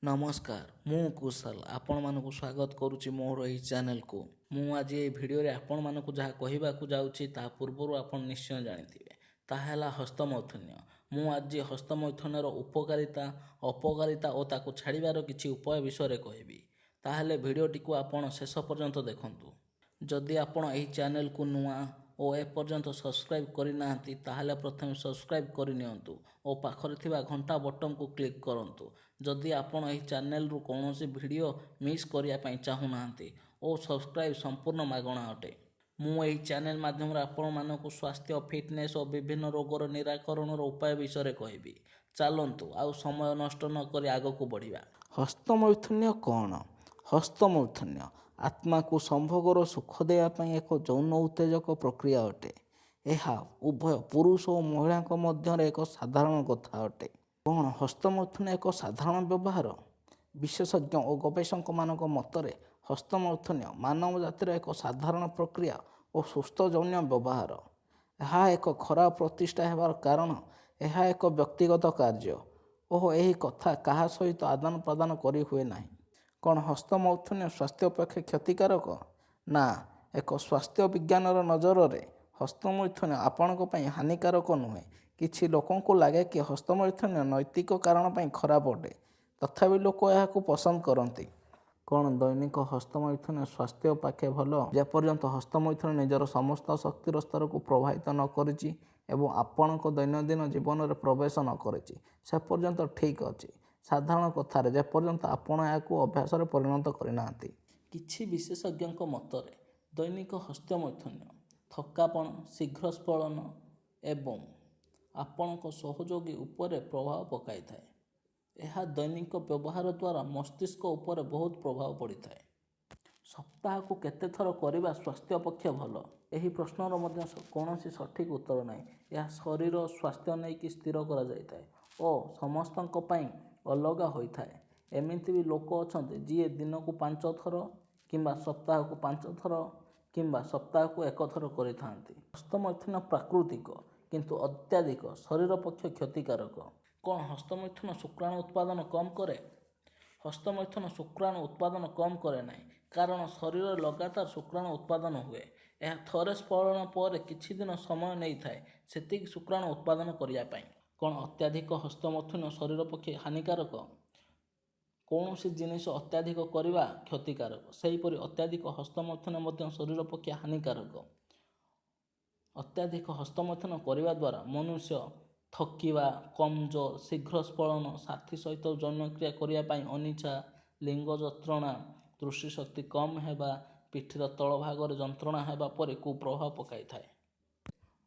ନମସ୍କାର, ମୁଁ କୁଶଲ ଆପଣମାନଙ୍କୁ ସ୍ୱାଗତ କରୁଛି ମୋର ଏହି ଚ୍ୟାନେଲକୁ। ମୁଁ ଆଜି ଏହି ଭିଡ଼ିଓରେ ଆପଣମାନଙ୍କୁ ଯାହା କହିବାକୁ ଯାଉଛି, ତାହା ପୂର୍ବରୁ ଆପଣ ନିଶ୍ଚୟ ଜାଣିଥିବେ। ତାହା ହେଲା ହସ୍ତମୈଥୁନ। ମୁଁ ଆଜି ହସ୍ତମୈଥୁନର ଉପକାରିତା, ଅପକାରିତା ଓ ତାକୁ ଛାଡ଼ିବାର କିଛି ଉପାୟ ବିଷୟରେ କହିବି। ତାହେଲେ ଭିଡ଼ିଓଟିକୁ ଆପଣ ଶେଷ ପର୍ଯ୍ୟନ୍ତ ଦେଖନ୍ତୁ। ଯଦି ଆପଣ ଏହି ଚ୍ୟାନେଲକୁ ନୂଆ ଓ ଏପର୍ଯ୍ୟନ୍ତ ସବସ୍କ୍ରାଇବ୍ କରିନାହାନ୍ତି, ତାହେଲେ ପ୍ରଥମେ ସବସ୍କ୍ରାଇବ୍ କରିନିଅନ୍ତୁ ଓ ପାଖରେ ଥିବା ଘଣ୍ଟା ବଟନକୁ କ୍ଲିକ୍ କରନ୍ତୁ, ଯଦି ଆପଣ ଏହି ଚ୍ୟାନେଲରୁ କୌଣସି ଭିଡ଼ିଓ ମିସ୍ କରିବା ପାଇଁ ଚାହୁଁନାହାନ୍ତି ଓ ସବସ୍କ୍ରାଇବ୍ ସମ୍ପୂର୍ଣ୍ଣ ମାଗଣା ଅଟେ। ମୁଁ ଏହି ଚ୍ୟାନେଲ ମାଧ୍ୟମରେ ଆପଣମାନଙ୍କୁ ସ୍ୱାସ୍ଥ୍ୟ, ଫିଟନେସ୍ ଓ ବିଭିନ୍ନ ରୋଗର ନିରାକରଣର ଉପାୟ ବିଷୟରେ କହିବି। ଚାଲନ୍ତୁ, ଆଉ ସମୟ ନଷ୍ଟ ନକରି ଆଗକୁ ବଢ଼ିବା। ହସ୍ତମୈଥୁନ କ'ଣ? ହସ୍ତମୈଥୁନ ଆତ୍ମାକୁ ସମ୍ଭୋଗର ସୁଖ ଦେବା ପାଇଁ ଏକ ଯୌନ ଉତ୍ତେଜକ ପ୍ରକ୍ରିୟା ଅଟେ। ଏହା ଉଭୟ ପୁରୁଷ ଓ ମହିଳାଙ୍କ ମଧ୍ୟରେ ଏକ ସାଧାରଣ କଥା ଅଟେ। କ'ଣ ହସ୍ତମୈଥୁନ ଏକ ସାଧାରଣ ବ୍ୟବହାର? ବିଶେଷଜ୍ଞ ଓ ଗବେଷକମାନଙ୍କ ମତରେ ହସ୍ତମୈଥୁନ ମାନବ ଜାତିର ଏକ ସାଧାରଣ ପ୍ରକ୍ରିୟା ଓ ସୁସ୍ଥ ଯୌନ ବ୍ୟବହାର। ଏହା ଏକ ଖରାପ ପ୍ରତିଷ୍ଠା ହେବାର କାରଣ ଏହା ଏକ ବ୍ୟକ୍ତିଗତ କାର୍ଯ୍ୟ ଓ ଏହି କଥା କାହା ସହିତ ଆଦାନ ପ୍ରଦାନ କରିହୁଏ ନାହିଁ। କ'ଣ ହସ୍ତମୈଥୁନ ସ୍ୱାସ୍ଥ୍ୟ ପକ୍ଷେ କ୍ଷତିକାରକ? ନା, ଏକ ସ୍ୱାସ୍ଥ୍ୟ ବିଜ୍ଞାନର ନଜରରେ ହସ୍ତମୈଥୁନ ଆପଣଙ୍କ ପାଇଁ ହାନିକାରକ ନୁହେଁ। କିଛି ଲୋକଙ୍କୁ ଲାଗେ କି ହସ୍ତମୈଥୁନ ନୈତିକ କାରଣ ପାଇଁ ଖରାପ ଅଟେ। ତଥାପି ଲୋକ ଏହାକୁ ପସନ୍ଦ କରନ୍ତି। କ'ଣ ଦୈନିକ ହସ୍ତମୈଥୁନ ସ୍ୱାସ୍ଥ୍ୟ ପକ୍ଷେ ଭଲ? ଯେପର୍ଯ୍ୟନ୍ତ ହସ୍ତମୈଥୁନ ନିଜର ସମସ୍ତ ଶକ୍ତିର ସ୍ତରକୁ ପ୍ରଭାବିତ ନ କରିଛି ଏବଂ ଆପଣଙ୍କ ଦୈନନ୍ଦିନ ଜୀବନରେ ପ୍ରବେଶ ନ କରିଛି, ସେ ପର୍ଯ୍ୟନ୍ତ ଠିକ୍ ଅଛି। ସାଧାରଣ କଥାରେ, ଯେପର୍ଯ୍ୟନ୍ତ ଆପଣ ଏହାକୁ ଅଭ୍ୟାସରେ ପରିଣତ କରିନାହାନ୍ତି। କିଛି ବିଶେଷଜ୍ଞଙ୍କ ମତରେ ଦୈନିକ ହସ୍ତମୈଥୁନ ଥକ୍କାପଣ, ଶୀଘ୍ର ସ୍ଖଳନ ଏବଂ ଆପଣଙ୍କ ସହଯୋଗୀ ଉପରେ ପ୍ରଭାବ ପକାଇଥାଏ। ଏହା ଦୈନିକ ବ୍ୟବହାର ଦ୍ୱାରା ମସ୍ତିଷ୍କ ଉପରେ ବହୁତ ପ୍ରଭାବ ପଡ଼ିଥାଏ। ସପ୍ତାହକୁ କେତେ ଥର କରିବା ସ୍ୱାସ୍ଥ୍ୟ ପକ୍ଷେ ଭଲ? ଏହି ପ୍ରଶ୍ନର ମଧ୍ୟ କୌଣସି ସଠିକ୍ ଉତ୍ତର ନାହିଁ। ଏହା ଶରୀର ସ୍ୱାସ୍ଥ୍ୟ ନେଇକି ସ୍ଥିର କରାଯାଇଥାଏ ଓ ସମସ୍ତଙ୍କ ପାଇଁ ଅଲଗା ହୋଇଥାଏ। ଏମିତି ବି ଲୋକ ଅଛନ୍ତି, ଯିଏ ଦିନକୁ 5 ଥର କିମ୍ବା ସପ୍ତାହକୁ 5 ଥର କିମ୍ବା ସପ୍ତାହକୁ ଏକ ଥର କରିଥାନ୍ତି। ହସ୍ତମୈଥୁନ ପ୍ରାକୃତିକ, କିନ୍ତୁ ଅତ୍ୟଧିକ ଶରୀର ପକ୍ଷେ କ୍ଷତିକାରକ। କ'ଣ ହସ୍ତମୈଥୁନ ଶୁକ୍ରାଣୁ ଉତ୍ପାଦନ କମ୍ କରେ? ହସ୍ତମୈଥୁନ ଶୁକ୍ରାଣୁ ଉତ୍ପାଦନ କମ୍ କରେ ନାହିଁ, କାରଣ ଶରୀରରେ ଲଗାତାର ଶୁକ୍ରାଣୁ ଉତ୍ପାଦନ ହୁଏ। ଏହା ଥରେ ସ୍ଖଳନ ପରେ କିଛି ଦିନ ସମୟ ନେଇଥାଏ ସେତିକି ଶୁକ୍ରାଣୁ ଉତ୍ପାଦନ କରିବା ପାଇଁ। କ'ଣ ଅତ୍ୟଧିକ ହସ୍ତମୈଥୁନ ଶରୀର ପକ୍ଷେ ହାନିକାରକ? କୌଣସି ଜିନିଷ ଅତ୍ୟଧିକ କରିବା କ୍ଷତିକାରକ। ସେହିପରି ଅତ୍ୟଧିକ ହସ୍ତମୈଥୁନ ମଧ୍ୟ ଶରୀର ପକ୍ଷେ ହାନିକାରକ। ଅତ୍ୟଧିକ ହସ୍ତମୈଥୁନ କରିବା ଦ୍ୱାରା ମନୁଷ୍ୟ ଥକିବା, କମଜୋର, ଶୀଘ୍ର ସ୍ଖଳନ, ସାଥୀ ସହିତ ଯୌନକ୍ରିୟା କରିବା ପାଇଁ ଅନିଚ୍ଛା, ଲିଙ୍ଗ ଯନ୍ତ୍ରଣା, ଦୃଷ୍ଟିଶକ୍ତି କମ୍ ହେବା, ପିଠିର ତଳ ଭାଗରେ ଯନ୍ତ୍ରଣା ହେବା ପରି କୁପ୍ରଭାବ ପକାଇଥାଏ।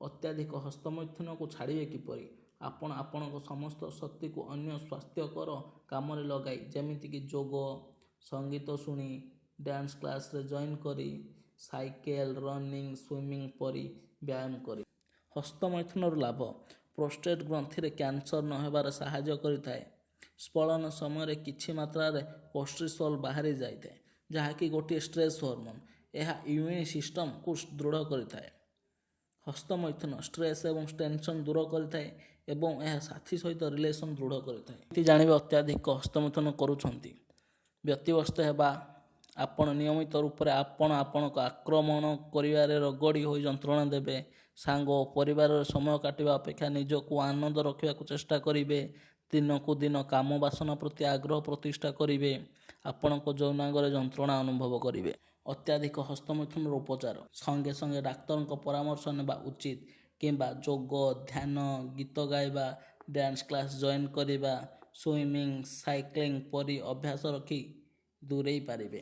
ଅତ୍ୟଧିକ ହସ୍ତମୈଥୁନକୁ ଛାଡ଼ିବେ କିପରି? ଆପଣ ଆପଣଙ୍କ ସମସ୍ତ ଶକ୍ତିକୁ ଅନ୍ୟ ସ୍ୱାସ୍ଥ୍ୟକର କାମରେ ଲଗାଇ, ଯେମିତିକି ଯୋଗ, ସଙ୍ଗୀତ ଶୁଣି, ଡ୍ୟାନ୍ସ କ୍ଲାସରେ ଜଏନ୍ କରି, ସାଇକେଲ, ରନିଂ, ସୁଇମିଂ ପରି ବ୍ୟାୟାମ କରି। ହସ୍ତମୈଥୁନର ଲାଭ: ପ୍ରୋଷ୍ଟେଟ୍ ଗ୍ରନ୍ଥିରେ କ୍ୟାନ୍ସର ନ ହେବାରେ ସାହାଯ୍ୟ କରିଥାଏ। ସ୍ଖଳନ ସମୟରେ କିଛି ମାତ୍ରାରେ କର୍ଟିସୋଲ ବାହାରି ଯାଇଥାଏ, ଯାହାକି ଗୋଟିଏ ଷ୍ଟ୍ରେସ୍ ହରମୋନ୍। ଏହା ଇମ୍ୟୁନ୍ ସିଷ୍ଟମକୁ ଦୃଢ଼ କରିଥାଏ। ହସ୍ତମୈଥୁନ ଷ୍ଟ୍ରେସ୍ ଏବଂ ଟେନସନ୍ ଦୂର କରିଥାଏ ଏବଂ ଏହା ସାଥୀ ସହିତ ରିଲେସନ୍ ଦୃଢ଼ କରିଥାଏ। କେମିତି ଜାଣିବେ ଅତ୍ୟଧିକ ହସ୍ତମୈଥୁନ କରୁଛନ୍ତି? ବ୍ୟତିବ୍ୟସ୍ତ ହେବା, ଆପଣ ନିୟମିତ ରୂପରେ ଆପଣ ଆପଣଙ୍କ ଆକ୍ରମଣ କରିବାରେ ରଗଡ଼ି ହୋଇ ଯନ୍ତ୍ରଣା ଦେବେ। ସାଙ୍ଗ ଓ ପରିବାରରେ ସମୟ କାଟିବା ଅପେକ୍ଷା ନିଜକୁ ଆନନ୍ଦ ରଖିବାକୁ ଚେଷ୍ଟା କରିବେ। ଦିନକୁ ଦିନ କାମ ବାସନା ପ୍ରତି ଆଗ୍ରହ ପ୍ରତିଷ୍ଠା କରିବେ। ଆପଣଙ୍କ ଯୌନାଙ୍ଗରେ ଯନ୍ତ୍ରଣା ଅନୁଭବ କରିବେ। ଅତ୍ୟଧିକ ହସ୍ତମୈଥୁନର ଉପଚାର: ସଙ୍ଗେ ସଙ୍ଗେ ଡାକ୍ତରଙ୍କ ପରାମର୍ଶ ନେବା ଉଚିତ କିମ୍ବା ଯୋଗ, ଧ୍ୟାନ, ଗୀତ ଗାଇବା, ଡ୍ୟାନ୍ସ କ୍ଲାସ୍ ଜଏନ୍ କରିବା, ସୁଇମିଂ, ସାଇକ୍ଲିଂ ପରି ଅଭ୍ୟାସ ରଖି ଦୂରେଇ ପାରିବେ।